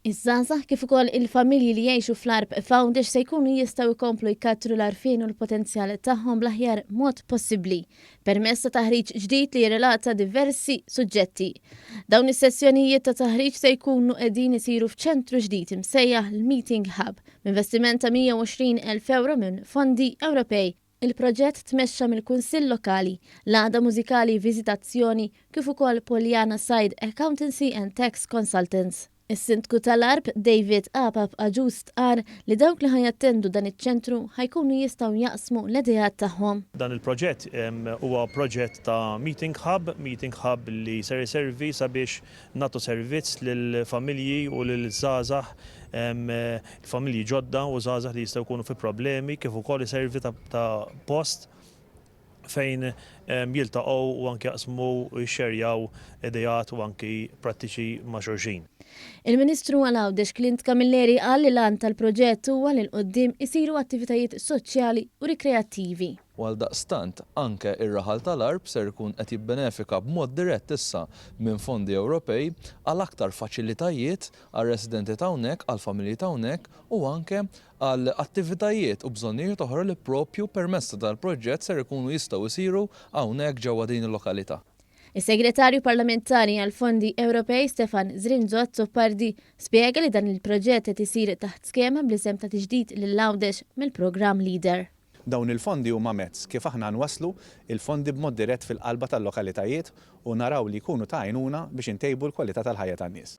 Iż-żgħażagħ kif ukoll il-familji li jgħixu fl-Għarb f'Għawdex se jkunu jistgħu jkomplu jkattru l-għarfien u l-potenzjal tagħhom bl-aħjar mod possibbli permezz ta' taħriġ ġdid li jirrelata diversi suġġetti. Dawn is-sessjonijiet ta' taħriġ se jkunu qegħdin isiru f'ċentru ġdid imsejjaħ l-Meeting Hub b'investiment ta' 120,000 ewro minn fondi Ewropej. Il-proġett tmexxa mill-Kunsill Lokali, l-Għaqda Mużikali Viżitazzjoni kif ukoll Poliana Said Accountancy and Tax Consultants. Is-Sindku tal-Għarb, David Apap Agius stqarr li dawk li ħa jattendu dan iċ-ċentru ħa jkunu jistgħu jaqsmu l-ideat tagħhom. Dan il-proġett huwa proġett ta' meeting hub, meeting hub li ser iservi sabiex nagħtu servizz lill-familji u lill-żgħażagħ, familji ġodda u żgħażagħ li jistgħu jkunu fi problemi kif ukoll iservi ta' post fejn jiltaqgħu u anki jaqsmu u jixxerjaw ideat u anki prattiċi ma' xulxin. Il-Ministru għal Għawdex Clint Camilleri qal li l-għan tal-proġett huwa li 'l quddiem isiru attivitajiet soċjali u rikreattivi. U għaldaqstant anke ir-raħal tal-Għarb ser ikun qed jibbenefika b'mod dirett issa minn fondi Ewropej għal aktar faċilitajiet għar-residenti ta' hawnhekk, għall-familji ta' hawnhekk u anke għal attivitajiet u bżonnijiet oħra li proprju permezz ta' dan il-proġett ser ikunu jistgħu jsiru hawnhekk ġewwa din il-lokalità. Is-Segretarju Parlamentari għall-Fondi Ewropej Stefan Zrinzo Azzopardi spjega li dan il-proġett qed isir taħt skema bl-isem ta' Tiġdid lil Għawdex mill-programm Leader. Dawn il-fondi huma mezz kif aħna nwasslu l-fondi b'mod dirett fil-qalba tal-lokalitajiet u naraw li jkunu ta' għajnuna biex intejbu l-kwalità tal-ħajja tan-nies.